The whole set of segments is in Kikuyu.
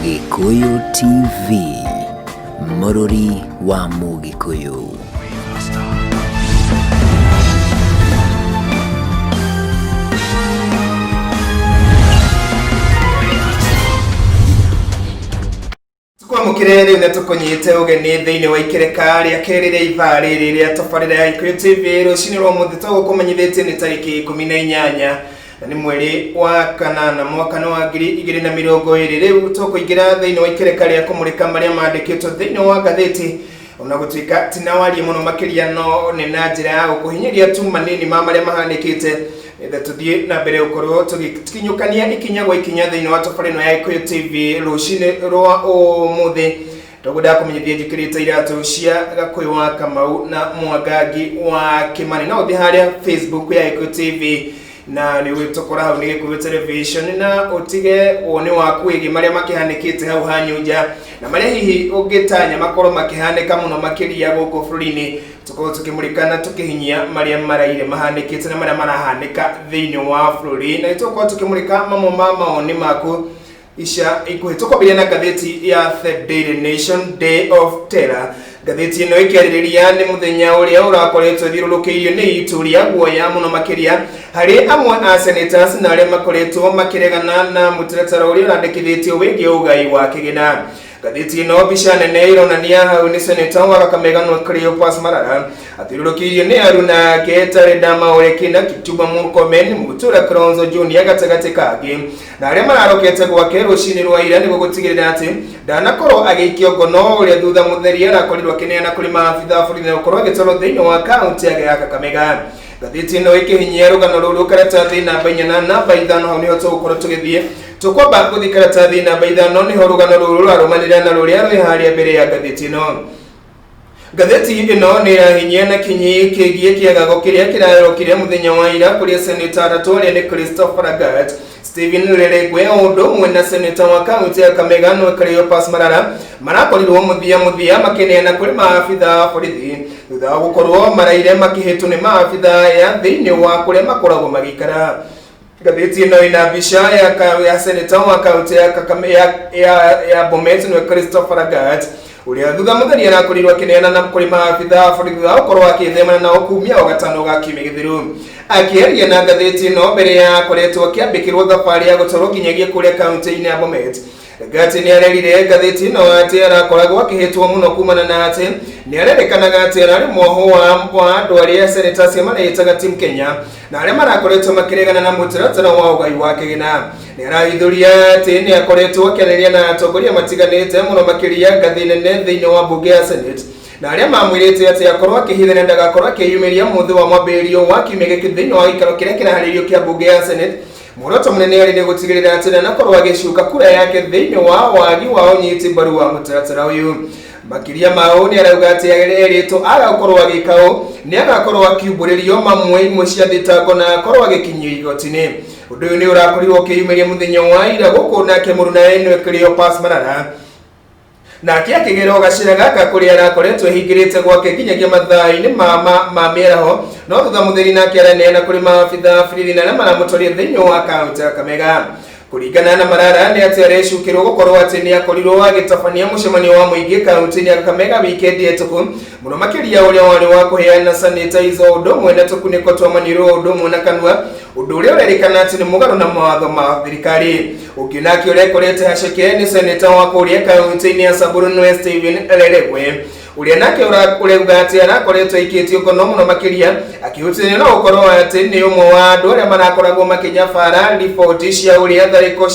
Gĩkũyũ TV, mũrũri wa Mũgĩkũyũ. Tũkwamũkĩre rĩu na tũkũnyite ũgeni thĩinĩ wa ikereka rĩa kerĩ rĩa ithaa rĩrĩ rĩa tabarĩra ya Gĩkũyũ TV. Rũcinĩ rwa ũmũthĩ tũgũkũmenyithĩtie nĩ tarĩki 18 na nĩ mweri wa kanana mwaka nĩ wa 2020. Rĩu tũkũingĩra thĩinĩ wa ikereka rĩa kũmũrĩka marĩa mandĩkĩtwo thĩinĩ wa ngathĩti, ona gũtuĩka tinawarie mũno makĩria, no nĩ na njĩra ya gũkũhinyĩria tu manini ma marĩa mahanĩkĩte, nĩgetha tũthiĩ na mbere gũkorwo tũgĩkinyũkania ikinya gwa ikinya thĩinĩ wa tabarĩra ĩno ya Gĩkũyũ TV rũcinĩ rwa ũmũthĩ. Toguo ndakũmenyithia njĩkĩrĩte iratũ cia Gakũyũ wa Kamau na Mwangangi wa Kĩmani. No ũthiĩ harĩa Facebook ya Gĩkũyũ TV na nĩ ũgũtũkora hau nĩ Gĩkũyũ Television, na ũtige woni waku wĩgiĩ marĩa makĩhanĩkĩte hau hanyunja na marĩa hihi ũngĩtanya makorwo makĩhanĩka mũno makĩria gũkũ bũrũri-inĩ. Tũkorwo tũkĩmũrĩka na tũkĩhinyia marĩa maraire mahanĩkĩte na marĩa marahanĩka thĩinĩ wa bũrũri, na nĩtũgũkorwo tũkĩmũrĩka mamwe ma mawoni maku ica ikuhĩ. Tũkwambĩrĩria na ngathĩti ya The Daily Nation, Day of Terror. Ngathĩti ĩno ĩkĩarĩrĩria nĩ mũthenya ũrĩa ũrakoretwo ĩthiũrũrũkĩirio nĩ itu rĩa guoya mũno makĩria harĩ amwe a senators na arĩa makoretwo makĩregana na mũtaratara ũrĩa ũrandĩkithĩtio wĩgiĩ ũgai wa kĩgĩna. Ngathĩti ĩno mbica nene ĩronania hau nĩ seneta wa Kakamega North Cleopas Marara athiũrũrũkĩirio nĩ aruna ake Tarenda Maoreki na Kipchumba Murkomen, Mutura Kalonzo Junior gatagatĩ kangĩ, na arĩa mararokete gwake rũcinĩ rwa ira nĩguo gũtigĩrĩra atĩ ndanakorwo agĩikio ngono, ũrĩa thutha mũtheri arakorirwo akĩneana kũrĩ maabitha a borithi na gũkorwo agĩtwarwo thĩinĩ wa kaunti yake ya Kakamega. Ngathĩti ĩno ĩkĩhinyia rũgano rũrũ karatathi namba 4 na namba 5, hau nĩho tũgũkorwo tũgĩthiĩ. Tũkwamba gũthiĩ karatathi namba 5, nĩho rũgano rũrũ rũrarũmanĩrĩra na rũrĩa rwĩ harĩa mbere ya ngathĩti ĩno. Ngathĩti ĩno nĩ ĩrahinyia na kinyi kĩgiĩ kĩagago kĩrĩa kĩrarokire mũthenya wa ira kũrĩa seneta atatũ arĩa nĩ Christopher Lagat, Stephen Lelegwe o ũndũ ũmwe na seneta wa kaunti ya Kakamega Noah Cleopas Marara marakorirwo mũthia mũthia makĩneana kũrĩ maabitha a borithi thutha wa gũkorwo maraire makĩhĩtwo nĩ maabitha aya thĩinĩ wa kũrĩa makoragwo magĩikara. Ngathĩti ĩno ĩna mbica ya, ya seneta wa kaunti ya, Kakame, ya, ya, ya Bomet nĩwe Christopher Lagat, ũrĩa thutha mũtheri arakorirwo akĩneana na kũrĩ maabitha a borithi thutha wa gũkorwo akĩthemana nao kumia o gatano ga kiumia gĩthiru. Akĩaria na ngathĩti ĩno mbere ya akoretwo akĩambĩkĩrwo thabarĩ ya gũtwarwo nginyagia kũrĩa kaunti-inĩ ya Bomet, Lagat nĩ arerire ngathĩti ĩno atĩ arakoragwo akĩhĩtwo mũno kumana na atĩ nĩ arerĩkanaga atĩ ararĩ mwoho wa andũ arĩa senators marĩĩtaga Team Kenya na arĩa marakoretwo makĩregana na mũtaratara wa ũgai wa kĩgĩna. Nĩ arahithũria atĩ nĩ akoretwo akĩaranĩria na atongoria matiganĩte mũno makĩria ngathĩ nene thĩinĩ wa mbunge ya Senate, na arĩa mamwĩrĩte atĩ akorwo akĩhithania ndagakorwo akĩyumĩria mũthĩ wa mwambĩrĩrio wa kiumia gĩkĩ thĩinĩ wa gĩikaro kĩrĩa kĩraharĩirio kĩa mbunge ya Senate. Muoroto mũnene arĩ nĩ gũtigĩrĩra atĩ ndanakorwo agĩcuka kura yake thĩinĩ wa wagi wa ũnyiti mbaru wa mũtaratara ũyũ. Makĩria ma ũũ, nĩ arauga atĩ erĩtwo aga gũkorwo agĩka ũũ nĩ agakorwo akiumbũrĩrio mamwe imwe cia thitango na akorwo agĩkinyio igoti-inĩ. Ũndũ ũyũ nĩ ũrakorirwo ũkĩyumĩria mũthenya wa ira gũkũ nake mũrunae nĩwe Cleopas Marara nake akĩgerwo gacĩra gaka kũrĩa arakoretwo ehingĩrĩte gwake nginyagia mathaa-inĩ ma mĩaraho, no thutha mũtheri nake araneana kũrĩ maabitha a borithi na arĩa maramũtwaria thĩinĩ wa kaunti ya Kakamega. Kũringana na Marara nĩ atĩ arecukĩrwo gũkorwo atĩ nĩ akorirwo agĩtabania mũcemanio wa mũingĩ kaunti-inĩ ya Kakamega wikendi hetũku, mũno makĩria ũrĩa warĩ wa kũheana sanitizer ũndũ ũmwe na tũkunĩko twa maniũrũ o ũndũ ũmwe na kanua, ũndũ ũrĩa ũrerĩkana atĩ nĩ mũgarũ na mawatho ma thirikari. Ũngĩ nake ũrekorete haceke nĩ seneta wa kũrĩa kaunti-inĩ ya Samburu nĩwe Stephen Lelegwe, ũrĩa nake ũrauga atĩ arakoretwo aikĩtio ngono mũno makĩria akĩhutania na gũkorwo atĩ nĩ ũmwe wa andũ arĩa marakoragwo makĩnyabara riboti cia ũrĩa tharĩko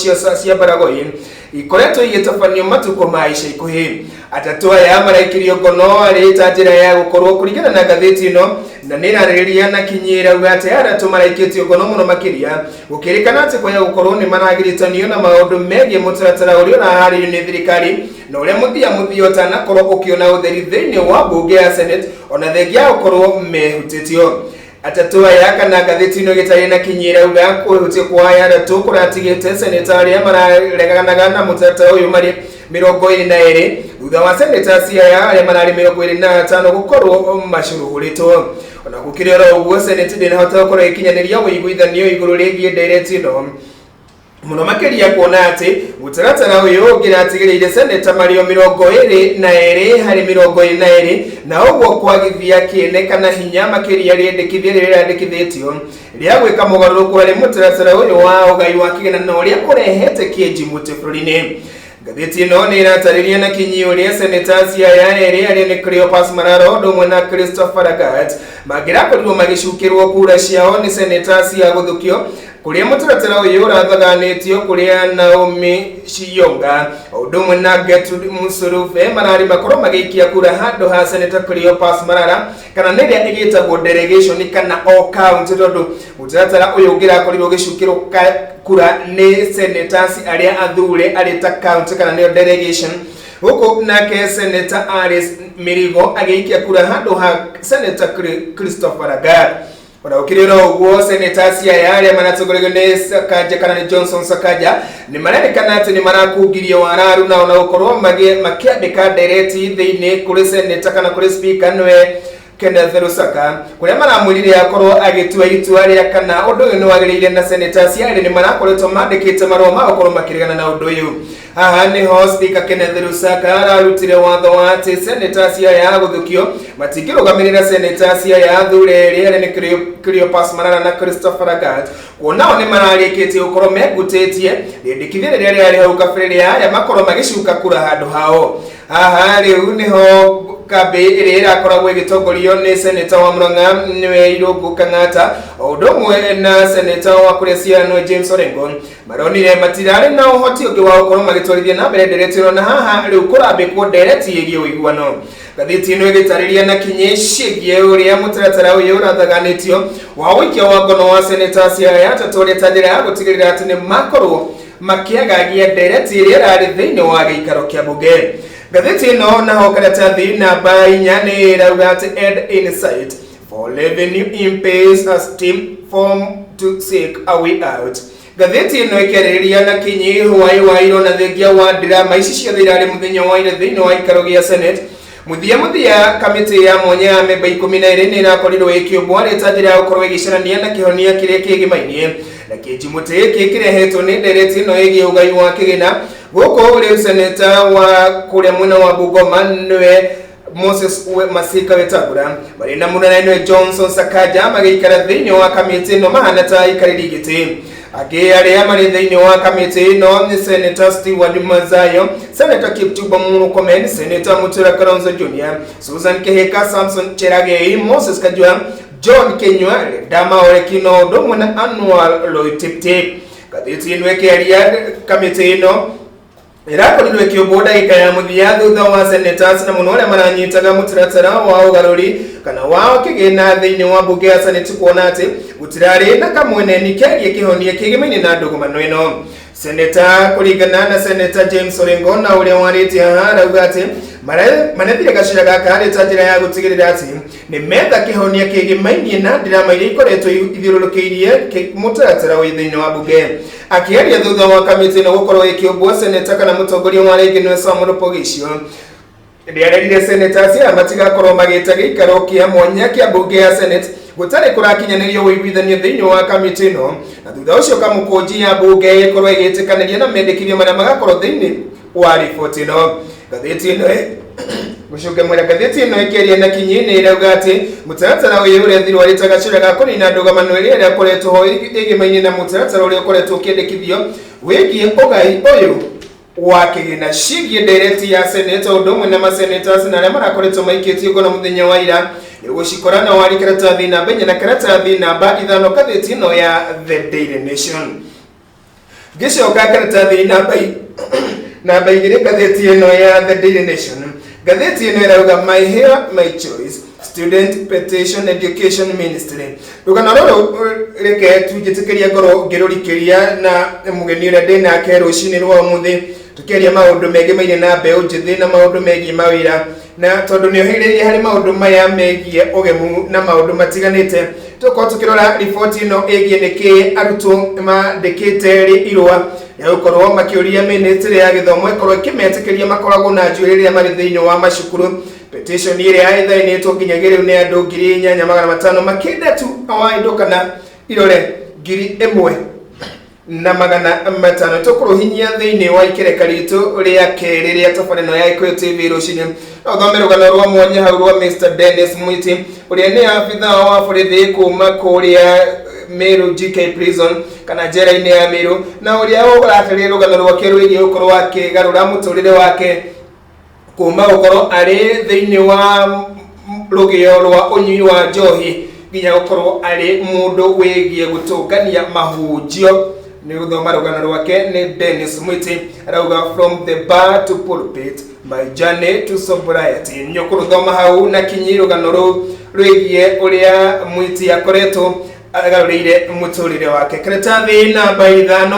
cia Baragoi ikoretwo igĩtabanio matukũ ma ica ikuhĩ. Atatũ aya maraikirio ngono arĩ ta njĩra ya gũkorwo kũringana na ngathĩti ĩno, na nĩ ĩrarĩrĩria na kinyi ĩrauga atĩ aya atatũ maraikĩtio ngono mũno makĩria gũkĩrĩkana atĩ kwaya gũkorwo nĩ maragiritanirio na maũndũ megiĩ mũtaratara ũrĩa ũraharĩrio nĩ thirikari na ũrĩa mũthia mũthia ũtanakorwo ũkĩona ũtheri thĩinĩ wa mbunge ya Senate, ona thengia ya gũkorwo mehutĩtio. Atatũ aya kana ngathĩti ĩno ĩgĩtarĩ na kinyi ĩrauga kwĩhutia kwa aya atatũ kũratigĩte seneta arĩa marareganaga na mũtaratara ũyũ marĩ 22, thutha wa seneta aya arĩa mararĩ 25 gũkorwo macuruhũrĩtwo. Ona gũkĩrĩ oro ũguo, Senate ndĩnahota gũkorwo ĩgĩkinyanĩria ũiguithanio igũrũ rĩgiĩ ndereti ĩno. Mũno makĩria kuona atĩ mũtaratara ũyũ ũngĩratigĩrĩire seneta marĩ o 22 harĩ 22, na ũguo kwagithia kĩene kana hinya makĩria rĩendekithia rĩrĩa rĩrandĩkithĩtio rĩa gwĩka mũgarũrũku harĩ mũtaratara ũyũ wa ũgai wa kĩgĩna na ũrĩa ũrehete kĩenji mũtĩ bũrũri-inĩ. Ngathĩti ĩno nĩ ĩratarĩria na kinyi ũrĩa senators aya erĩ arĩa nĩ Cleopas Malala ũndũ ũmwe na Christopher Lagat mangĩrakorirwo magĩcukĩrwo kura ciao nĩ senators a gũthukio, kũrĩa mũtaratara ũyũ ũrathaganĩtio kũrĩa Naomi Shiyonga ũndũ ũmwe na Gertrude Musurufe mararĩ makorwo magĩikia kura handũ ha Senator Cleopas Malala, kana nĩ ĩrĩa ĩgĩtagwo delegation kana o county, tondũ mũtaratara ũyũ ũngĩrakorirwo ũgĩcukĩrwo kura nĩ senators arĩa athure arĩ ta county kana nĩyo delegation, gũkũ nake Senator Alice Mirigo agĩikia kura handũ ha Senator Christopher Lagat. Ona gũkĩrĩ oro ũguo, senators aya arĩa maratongorio nĩ Sakaja kana nĩ Johnson Sakaja nĩ marerĩkana atĩ nĩ marakungirie wararu nao na gũkorwo makĩandĩka ndereti thĩinĩ kũrĩ senator kana kũrĩ speaker nĩwe Kenneth Lusaka, kũrĩa maramwĩrire akorwo agĩtua itua rĩa kana ũndũ ũyũ nĩ wagĩrĩire, na senators erĩ nĩ marakoretwo mandĩkĩte marũa ma gũkorwo makĩregana na ũndũ ũyũ. Haha nĩho Speaker Kenneth Lusaka ararutire watho wa atĩ senators aya a gũthukio matingĩrũgamĩrĩra senators aya athure erĩ arĩa nĩ Cleopas Malala na Christopher Lagat, kuona o nĩ mararĩkĩtie gũkorwo mengutĩtie rĩendekithia rĩrĩa rĩarĩ hau kabere rĩa aya makorwo magĩcuka kura handũ hao. Haha rĩu nĩho kambĩ ĩrĩa ĩrakoragwo ĩgĩtongorio nĩ seneta wa Murang'a nĩwe Irũngũ Kang'ata o ũndũ ũmwe na seneta wa kũrĩa Siaya nĩwe James Orengo maronire matirarĩ na ũhoti ũngĩ wa gũkorwo magĩtwarithia na mbere ndereti ĩno, na haha rĩu kũrambĩkwo ndereti ĩgiĩ ũiguano. Ngathĩti ĩno ĩgĩtarĩria na kinyi ciĩgiĩ ũrĩa mũtaratara ũyũ ũrathaganĩtio wa ũikia wa ngono wa seneta cia atatũ arĩa ta njĩra ya gũtigĩrĩra atĩ nĩ makorwo makĩagagia ndereti ĩrĩa ĩrarĩ thĩinĩ wa gĩikaro kĩa mbunge. Ngathĩti ĩno naho karatathi namba 4 nĩ ĩrauga atĩ Ed Insight for revenue impasse as team form to seek a way out. Ngathĩti ĩno ĩkĩarĩrĩria na kinyi hwaĩ wa iro na thengia wa ndirama ici ciothe irarĩ mũthenya wa ira thĩinĩ wa ikaro gĩa Senate. Mũthia mũthia kamĩtĩ ya mwanya ya memba 12 nĩ ĩrakorirwo ĩkĩũmbwo arĩ ta njĩra ya gũkorwo ĩgĩcarania na kĩhonia kĩrĩa kĩgĩmainie na kĩnji mũtĩ gĩkĩ kĩrehetwo nĩ ndereti ĩno ĩgiĩ ũgai wa kĩgĩna. Gũkũ rĩu seneta wa kũrĩa mwena wa Bungoma nĩwe Moses Masika Wetangula marĩ na mũnene nĩwe Johnson Sakaja magĩikara thĩinĩ wa kamĩtĩ ĩno mahana ta aikarĩri gĩtĩ. Angĩ arĩa marĩ thĩinĩ wa kamĩtĩ ĩno nĩ Senator Stewart Mazayo, Senator Kipchumba Murkomen, Senator Mutura Kalonzo Jr, Susan Kihika, Samson Cherargei, Moses Kajwang, John Kinyua, Ledama Olekino ũndũ ũmwe na Anwar Loitiptip. Ngathĩti ĩno ĩkĩaria, kamĩtĩ ĩno ĩrakorirwo ĩkĩũmbwo ndagĩka ya mũthia thutha wa senators na mũno arĩa maranyitaga mũtaratara wa ũgarũri kana wa kĩgĩna thĩinĩ wa mbunge ya Senate kuona atĩ gũtirarĩ na kamweneni kegiĩ kĩhonia kĩgĩmaine na ndũgũmano ĩno. Seneta kũringana na Seneta James Orengo na ũrĩa warĩtie haha arauga atĩ manethire gacĩra gaka arĩ ta njĩra ya gũtigĩrĩra atĩ nĩ metha kĩhonia kĩgĩmainie na ndirama iria ikoretwo ithiũrũrũkĩirie mũtaratara ũyũ thĩinĩ wa mbunge. Akĩaria thutha wa kamĩtĩ ĩno gũkorwo ĩkĩũmbwo, seneta kana mũtongoria wa rĩngĩ nĩwe Samuel Poghisio nĩarerire senators aya matigakorwo magĩte gĩikaro kĩa mwanya kĩa mbunge ya Senate gũtarĩ kũrakinyanĩrio ũiguithanio thĩinĩ wa kamĩtĩ ĩno, na thutha ũcio kamũkũnji ya mbunge ĩkorwo ĩgĩtĩkanĩria na mendekithio marĩa magakorwo thĩinĩ wa riboti ĩno. Ngathĩti ĩno gũcokia mwena, ngathĩti ĩno ĩkĩaria na kinyi nĩ ĩrauga atĩ mũtaratara ũyũ ũrethirwo arĩ ta gacĩra ga kũnina ndũgamano ĩrĩa ĩrakoretwo ho ĩgĩmainie na mũtaratara ũrĩa ũkoretwo ũkĩendekithio wĩgiĩ ũgai ũyũ wa kĩgĩna. Ciĩgiĩ ndereti ya seneta ũndũ ũmwe na masenators na arĩa marakoretwo maikĩtio ngono mũthenya wa ira nĩ ũgũcikora na wari karatathi namba 4 na karatathi namba 5 ngathĩti ĩno ya The Daily Nation. Ngĩcoka karatathi namba 2 ngathĩti ĩno ya The Daily Nation, ngathĩti ĩno ĩrauga "My Hair, My Choice, Student Petition Education Ministry". Rũgano rũrũ reke tunjĩtĩkĩria ngorwo ngĩrũrikĩria na mũgeni ũrĩa ndĩ nake rũcinĩ rwa ũmũthĩ, tũkĩaria maũndũ megimaine na mbeũ njĩthĩ na maũndũ megiĩ mawĩra, na tondũ nĩ ũhĩrĩirie harĩ maũndũ maya megiĩ ũgemu na maũndũ matiganĩte, tũkorwo tũkĩrora riboti ĩno ĩgiĩ nĩkĩ arutwo mandĩkĩte rĩ irũa rĩa gũkorwo makĩũria mĩnĩtĩrĩ ya gĩthomo ĩkorwo ĩkĩmetĩkĩria makoragwo na njuĩrĩ rĩrĩa marĩ thĩinĩ wa macukuru. Petition ĩrĩa ĩthainĩtwo nginyagia rĩu nĩ andũ 8500 makĩenda tu wa indo kana irore 1000. Na 500 tũkũrũhinyia thĩinĩ wa ikereka ritũ rĩa kerĩ rĩa tabarĩra ĩno ya Gĩkũyũ TV rũcinĩ. No ũthome rũgano rwa mwanya hau rwa Mr Dennis Mwiti, ũrĩa nĩ abithaa wa borithi kuma kũrĩa Meru GK Prison kana njera-inĩ ya Meru, na ũrĩa ũratarĩria rũgano rwake rwĩgiĩ gũkorwo akĩgarũra mũtũrĩre wake kuma gũkorwo arĩ thĩinĩ wa rũgĩo rwa ũnyui wa njohi nginya gũkorwo arĩ mũndũ wĩgiĩ gũtũngania mahunjio. Nĩ gũthoma rũgano rwake nĩ Dennis Mwiti, arauga, "From the bar to pulpit, my journey to sobriety." Nĩ ũkũrũthoma hau na kinyi rũgano rũu rwĩgiĩ ũrĩa Mwiti akoretwo agarũrĩire mũtũrĩre wake. Karatathi namba 5,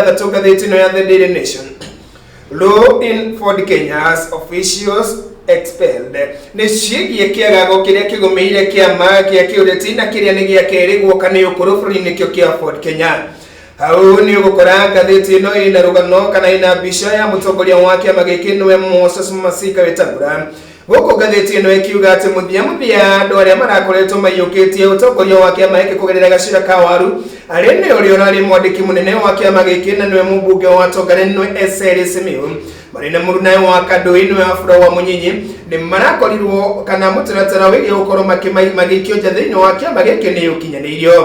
6, ngathĩti ĩno ya The Daily Nation, "Row in Ford Kenya's officials expelled", nĩ ciĩgiĩ kĩagago kĩrĩa kĩgũmĩire kĩama kĩa kĩũteti na kĩrĩa nĩ gĩa kerĩ guoka nĩ ũkũrũ bũrũri-inĩ, kĩo kĩa Ford Kenya. Hau nĩ ũgũkora ngathĩti ĩno ĩna rũgano kana ĩna mbica ya mũtongoria wa kĩama gĩkĩ, nĩwe Moses Masika Wetangula. Gũkũ ngathĩti ĩno ĩkiuga atĩ mũthia mũthia andũ arĩa marakoretwo maiyũkĩtie ũtongoria wa kĩama gĩkĩ kũgerera gacĩra ka waru arĩ nĩ ũrĩa ũrarĩ mwandĩki mũnene wa kĩama gĩkĩ na nĩwe mũmbunge wa Tongaren, nĩwe Eseri Simiyu, marĩ na mũrunawe wa Kandui, nĩwe Wafula wa Mũnyinyi, nĩ marakorirwo kana mũtaratara wĩgiĩ gũkorwo magĩikio nja thĩinĩ wa kĩama gĩkĩ nĩ ũkinyanĩirio.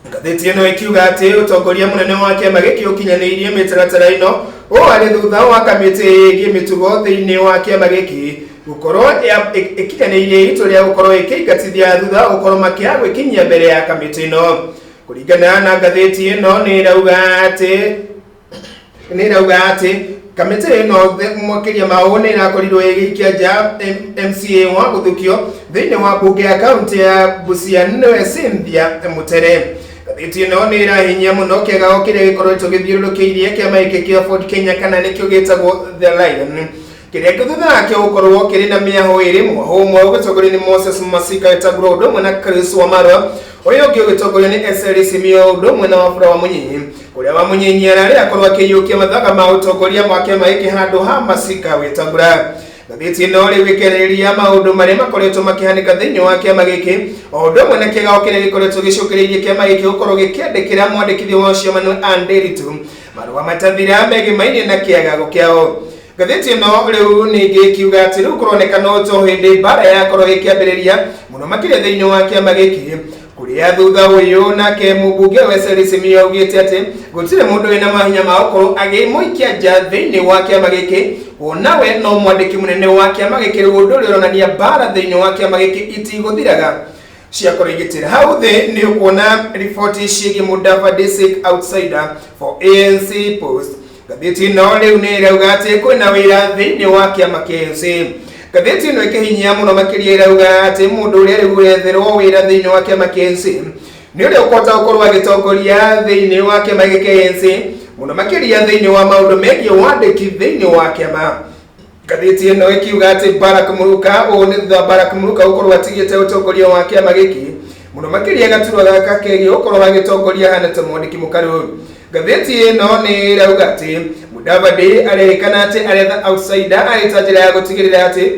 Ngathĩti ĩno ĩkiuga atĩ ũtongoria mũnene wa kĩama gĩkĩ ũkinyanĩirie mĩtaratara ĩno ũũ arĩ thutha wa kamĩtĩ ĩgiĩ mĩtugo thĩinĩ wa kĩama gĩkĩ gũkorwo ĩkinyanĩirie itua rĩa gũkorwo ĩkĩingatithia thutha wa gũkorwo makĩaga gwĩkinyia mbere ya kamĩtĩ ĩno. Kũringana na ngathĩti ĩno, nĩ ĩrauga atĩ kamĩtĩ ĩno makĩria ma ũũ nĩ ĩrakorirwo ĩgĩikia nja MCA wa gũthukio thĩinĩ wa mbunge ya kaunti ya Busia, nĩwe Cynthia Mutere. Ngathĩti ĩno nĩ ĩrahinyia mũno kĩagago kĩrĩa gĩkoretwo gĩthiũrũrũkĩirie kĩama gĩkĩ kĩa Ford Kenya, kana nĩkĩo gĩtagwo The Lion, kĩrĩa thutha wakĩo gũkorwo kĩrĩ na mĩahũ ĩrĩ, mwahũ ũmwe ũgĩtongorio nĩ Moses Masika Wetangula ũndũ ũmwe na Chris Wamarwa, ũyũ ũngĩ ũgĩtongorio nĩ Eseri Simio ũndũ ũmwe na Wafula wa Mũnyinyi, kũrĩa wa Mũnyinyi ararĩ akorwo akĩiyũkia mathaga ma ũtongoria ma kĩama gĩkĩ handũ ha Masika Wetangula. Ngathĩti ĩno rĩu ĩkĩarĩrĩria maũndũ marĩa makoretwo makĩhanĩka thĩinĩ wa kĩama gĩkĩ o ũndũ ũmwe na kĩgao kĩrĩa gĩkoretwo gĩcũkĩrĩirie kĩama gĩkĩ gũkorwo gĩkĩandĩkĩra mwandĩkithia wa ciama, nĩ Anne Nderitu, marũa matathira megĩmainie na kĩagago kĩao. Ngathĩti ĩno rĩu ningĩ ĩkiuga atĩ rĩu kũroneka no to hĩndĩ mbara yakorwo ĩkĩambĩrĩria mũno makĩria thĩinĩ wa kĩama gĩkĩ, kũrĩa thutha ũyũ nake mũmbunge Weseli Simiyu augĩte atĩ gũtirĩ mũndũ wĩna mahinya ma gũkorwo agĩmũikia nja thĩinĩ wa kĩama gĩkĩ, kuona we no mwandĩki mũnene wa kĩama gĩkĩ. Rĩu ũndũ ũrĩa ũronania mbara thĩinĩ wa kĩama gĩkĩ itigũthiraga ciakorwo igĩtĩra. Hau thĩ nĩ ũkuona riboti ciĩgiĩ "Mudavadi seek outsider for ANC post". Ngathĩti ĩno rĩu nĩ ĩrauga atĩ kwĩna wĩra thĩinĩ wa kĩama kĩa ANC. Ngathĩti ĩno ĩkĩhinyia mũno makĩria ĩrauga atĩ mũndũ ũrĩa rĩu ũretherwo wĩra thĩinĩ wa kĩama kĩa ANC nĩ ũrĩa ũkũhota gũkorwo agĩtongoria thĩinĩ wa kĩama gĩkĩ kĩa ANC, mũno makĩria thĩinĩ wa maũndũ megiĩ wandĩki thĩinĩ wa kĩama. Ngathĩti ĩno ĩkiuga atĩ Barak Muruka, ũũ nĩ thutha wa Barak Muruka gũkorwo atigĩte ũtongoria wa kĩama gĩkĩ, mũno makĩria gaturwa gaka kegiĩ gũkorwo agĩtongoria hana ta mwandĩki mũkaru. Ngathĩti ĩno nĩ ĩrauga atĩ Mudavadi arerĩkana atĩ aretha outsider arĩ ta njĩra ya gũtigĩrĩra atĩ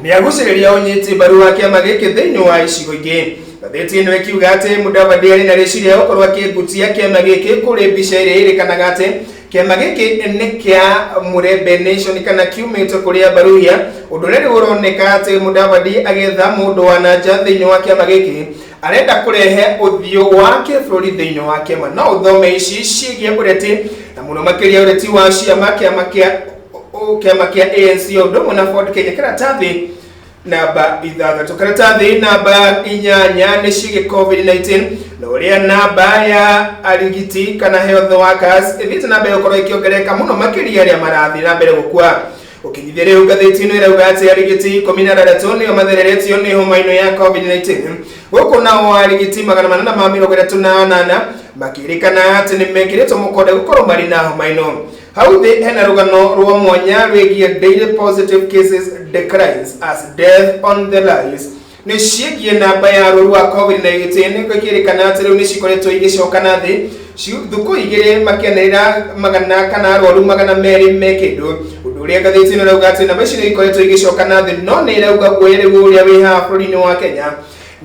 nĩ agucĩrĩria ũnyiti mbaru wa kĩama gĩkĩ thĩinĩ wa icigo ingĩ. Ngathĩti ĩno ĩkiuga atĩ Mudavadi arĩ na rĩciria gũkorwo akĩngutia kĩama gĩkĩ kũrĩ mbica ĩrĩa ĩrĩkanaga atĩ kĩama gĩkĩ nĩ kĩa Mulembe Nation kana kiumĩte kũrĩ Abaruhia, ũndũ ũrĩa rĩu ũroneka atĩ Mudavadi agĩetha mũndũ wa na nja thĩinĩ wa kĩama gĩkĩ arenda kũrehe ũthiũ wa kĩbũrũri thĩinĩ wa kĩama. No ũthome ici ciĩgiĩ ũreti na mũno makĩria ũreti wa ciama kĩama kĩa ANC o ũndũ ũmwe na Ford Kenya, karatathi namba 6. Karatathi namba 8 nĩ ciĩgiĩ COVID-19 na ũrĩa namba ya arigiti kana health workers ĩthiĩte na mbere gũkorwo ĩkĩongerereka, mũno makĩria arĩa marathiĩ na mbere gũkua. Ũkinyithia rĩu, ngathĩti ĩno ĩrauga atĩ arigiti 16 nĩo mathereretio nĩ homa ĩno ya COVID-19, gũkũ nao arigiti 438 makĩrĩkana atĩ nĩ mekĩrĩtwo mũkonde gũkorwo marĩ na homa ĩno. Hau thĩ hena rũgano rwa mwanya rwĩgiĩ "Daily positive cases declines as death on the rise", nĩ ciĩgiĩ namba ya arwaru a COVID-19 gwĩkĩrĩkana atĩ rĩu nĩ cikoretwo igĩcoka na thĩ thukũ 2 makĩanĩrĩra magana kana arwaru 200 me kĩndũ, ũndũ ũrĩa ngathĩti ĩno ĩrauga atĩ namba ici nĩ ikoretwo igĩcoka na thĩ, no nĩ ĩrauga guoya rĩu ũrĩa wĩ haha bũrũri-inĩ wa Kenya.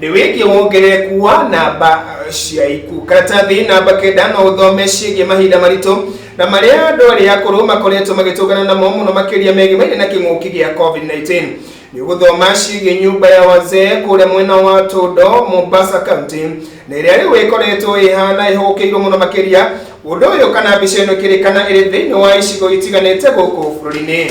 Nĩ wĩgiĩ wongerereku wa namba cia ikuũ. Karatathi namba 9 no ũthome ciĩgiĩ mahinda maritũ na marĩa andũ arĩa akũrũ makoretwo magĩtũngana namo mũno makĩria megimaine na kĩng'ũki gĩa COVID-19. Nĩ ũgũthoma ciĩgiĩ nyumba ya wazee kũrĩa mwena wa Tũndo, Mombasa County, na ĩrĩa rĩu ĩkoretwo ĩhana ĩhũgũkĩirwo mũno makĩria. Ũndũ ũyũ kana mbica ĩno ĩkĩrĩkana ĩrĩ thĩinĩ wa icigo itiganĩte gũkũ bũrũri-inĩ.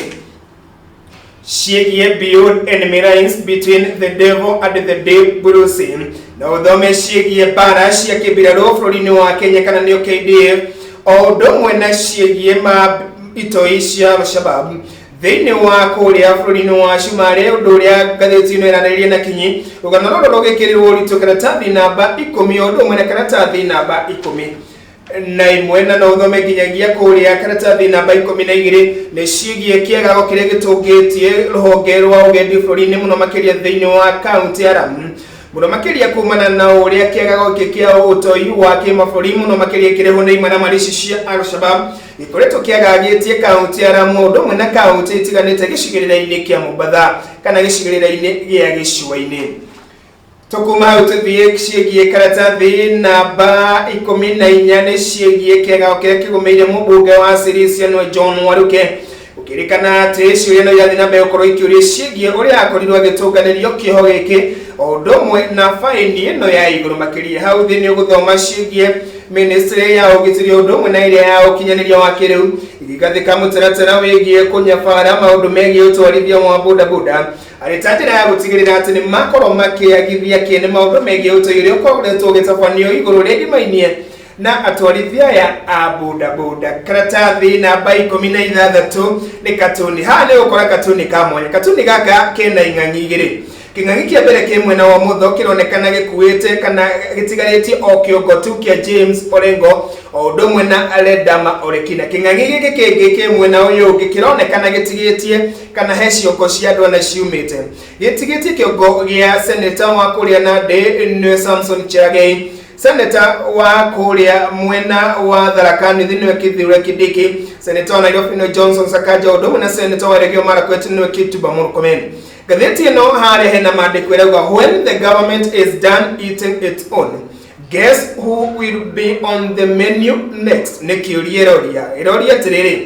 Ciĩgiĩ Beyond Enemy Lines, Between the Devil and the Deep Blue Sea, na ũthome ciĩgiĩ mbara cia kĩmbirarũ bũrũri-inĩ wa Kenya kana nĩo KDF, o ũndũ ũmwe na ciĩgiĩ ma itoi cia Al-Shabaab thĩinĩ wa kũrĩa bũrũri-inĩ wa Cumarĩ, ũndũ ũrĩa ngathĩti ĩno ĩranĩrĩria na kinyi. Rũgano rũrũ rũgĩkĩrĩrwo ũritũ karatathi namba 10 o ũndũ ũmwe na karatathi namba 11, na no ũthome nginyagia kũrĩa karatathi namba 12. Nĩ ciĩgiĩ kĩagago kĩrĩa gĩtũngĩtie rũhonge rwa ũgendi bũrũri-inĩ mũno makĩria thĩinĩ wa kaunti ya Lamu, mũno makĩria kumana na ũrĩa kĩagago gĩkĩ kĩa ũtoi wa kĩmabũrũri mũno makĩria kĩrĩhwo nĩ imaramari ici cia Al-Shabaab gĩkoretwo kĩagagĩtie kaunti ya Lamu ũndũ ũmwe na kaunti itiganĩte gĩcigĩrĩra-inĩ kĩa Mombatha kana gĩcigĩrĩra-inĩ gĩa gĩcũa-inĩ. Tũkuma hau tũthiĩ ciĩgiĩ karatathi namba 14, nĩ ciĩgiĩ kĩagago kĩrĩa kĩgũmĩire mũmbunge wa Sirisia nĩwe John Waruke, gũkĩrĩkana atĩ ciũria no irathiĩ na mbere gũkorwo ikĩũria ciĩgiĩ ũrĩa akorirwo agĩtũnganĩrio kĩoho gĩkĩ o ũndũ ũmwe na baini ĩno ya igũrũ makĩria. Hau thĩ nĩ ũgũthoma ciĩgiĩ ministry ya ũgitĩri ũndũ ũmwe na ĩrĩa ya ũkinyanĩria wa kĩrĩu igĩgathĩka mũtaratara wĩgiĩ kũnyabara maũndũ megiĩ ũtwarithia wa bodaboda arĩ ta njĩra ya gũtigĩrĩra atĩ nĩ makorwo makĩagithia kĩene maũndũ megiĩ ũtoi ũrĩa ũkoretwo ũgĩtabanio igũrũ rĩgimainie na atwarithia aya a bodaboda. Karatathi namba 16 nĩ katuni. Haha nĩ ũgũkora katuni ka mwanya. Katuni gaka kena ing'ang'i igĩrĩ. Kĩng'ang'i kĩa mbere kĩ mwena wa mũtho kĩronekana gĩkuĩte kana gĩtigarĩtie o kĩongo tu kĩa James Orengo o ũndũ ũmwe na Ledama Olekina. Kĩng'ang'i gĩkĩ kĩngĩ kĩ mwena ũyũ ũngĩ kĩronekana gĩtigĩtie kana he ciongo cia andũ ana ciumĩte, gĩtigĩtie kĩongo gĩa seneta wa kũrĩa Nandi nĩwe Samson Cherargei, seneta wa kũrĩa mwena wa Tharaka Nithi nĩwe Kithure Kindiki, seneta wa Nairobi nĩwe Johnson Sakaja, ũndũ ũmwe na seneta wa Elgeyo Marakwet nĩwe Kipchumba Murkomen. Ngathĩti ĩno harĩa hena maandĩko ĩrauga, "When the government is done eating its own, guess who will be on the menu next?" Nĩ kĩũria ĩroria. Ĩroria atĩrĩrĩ,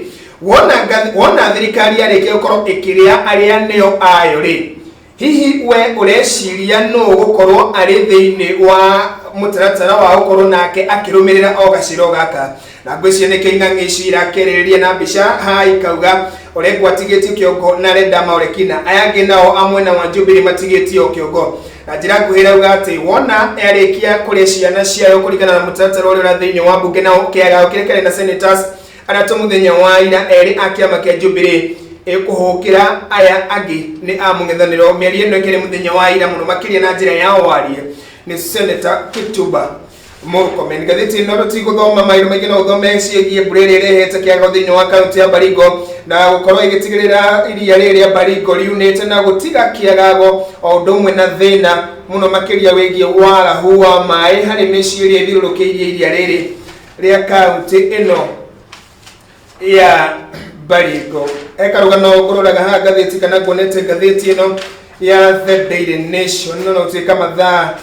wona thirikari yarĩkia gũkorwo ĩkĩrĩa arĩa nĩo ayo rĩ, hihi we ũreciria nũ gũkorwo arĩ thĩinĩ wa mũtaratara wa gũkorwo nake akĩrũmĩrĩra o gacĩro gaka? Na ngwĩciria nĩkĩo ing'ang'i ici irakĩrĩrĩria na mbica haha ikauga Orengo atigĩtio kĩongo na Ledama Olekina, aya angĩ nao a mwena wa Jubilee matigĩtio kĩongo. Na njĩra nguhĩ ĩrauga atĩ wona yarĩkia kũrĩa ciana ciayo kũringana na mũtaratara ũrĩa ũrĩa thĩinĩ wa mbunge na kĩagago kĩrĩa kĩarĩ na senators atatũ mũthenya wa ira, erĩ a kĩama kĩa Jubilee ĩkũhũkĩra aya angĩ nĩ a mũng'ethanĩro. Mĩario ĩno ĩkĩrĩ mũthenya wa ira mũno makĩria na njĩra ya warie nĩ Senator Kipchumba Murkomen. Ngathĩti ĩno tũtigũthoma maũndũ maingĩ, no ũthome ciĩgiĩ mbura ĩrĩa ĩrehete kĩagago thĩinĩ wa kaunti ya Baringo na gũkorwo ĩgĩtigĩrĩra iria rĩrĩ rĩa Baringo riunĩte na gũtiga kĩagago o ũndũ ũmwe na thĩna mũno makĩria wĩgiĩ warahu wa maĩ harĩ mĩciĩ ĩrĩa ĩthiũrũrũkĩirie iria rĩrĩ rĩa kaunti ĩno ya Baringo. He karũgano ngũroraga haha ngathĩti kana nguonete ngathĩti ĩno ya The Daily Nation, no gũtuĩka mathaa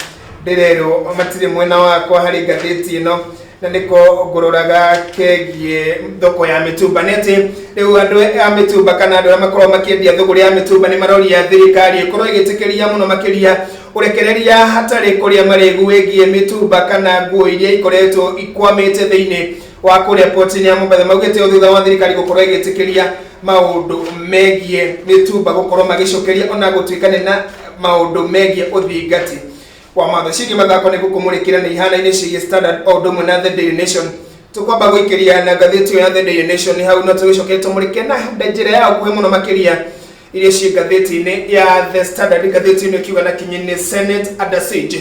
ndĩrerwo matirĩ mwena wakwa harĩ ngathĩti ĩno, na nĩko ngũroraga kegiĩ thoko ya mĩtumba. Nĩ atĩ rĩu andũ a mĩtumba kana andũ arĩa makoragwo makĩendia thũgũrĩ ya mĩtumba nĩ maroria thirikari ĩkorwo ĩgĩtĩkĩria mũno makĩria ũrekereria hatarĩ kũrĩa marĩgu wĩgiĩ mĩtumba kana nguo iria ikoretwo ikwamĩte thĩinĩ wa kũrĩa port-inĩ ya Mombatha. Maugĩte ũũ thutha wa thirikari gũkorwo ĩgĩtĩkĩria maũndũ megiĩ mĩtumba gũkorwo magĩcokeria ona gũtuĩka nĩ na maũndũ megiĩ ũthingati wa matho. Ciĩgiĩ mathako nĩ gũkũmũrĩkĩra nĩ ihanaine ciĩgiĩ Standard o ũndũ ũmwe na The Daily Nation. Tũkwamba gũikĩria na ngathĩti ĩyo ya The Daily Nation hau, no tũgĩcoke tũmũrĩke na njĩra ya ũkuhĩ mũno makĩria iria ciĩ ngathĩti-inĩ ya The Standard. Ngathĩti ĩno ĩkiuga na kinyi nĩ Senate under siege.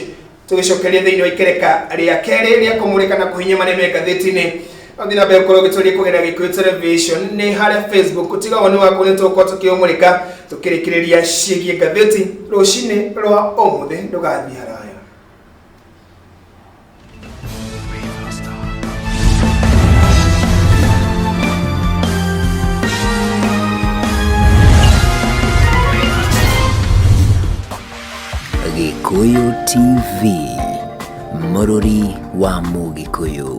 Tũgĩcokeria thĩinĩ wa ikereka rĩa kerĩ rĩa kũmũrĩka na kũhinya marĩa me ngathĩti-inĩ, no na mbere gũkorwo ũgĩtũria kũgerera Gĩkũyũ Television nĩ harĩa Facebook. Tiga woni waku nĩ tũgũkorwo tũkĩũmũrĩka tũkĩrĩkĩrĩria ciĩgiĩ ngathĩti rũcinĩ rwa ũmũthĩ. Ndũgathiĩ haraya. Gĩkũyũ. Gĩkũyũ TV, Mũrũri wa Mũgĩkũyũ.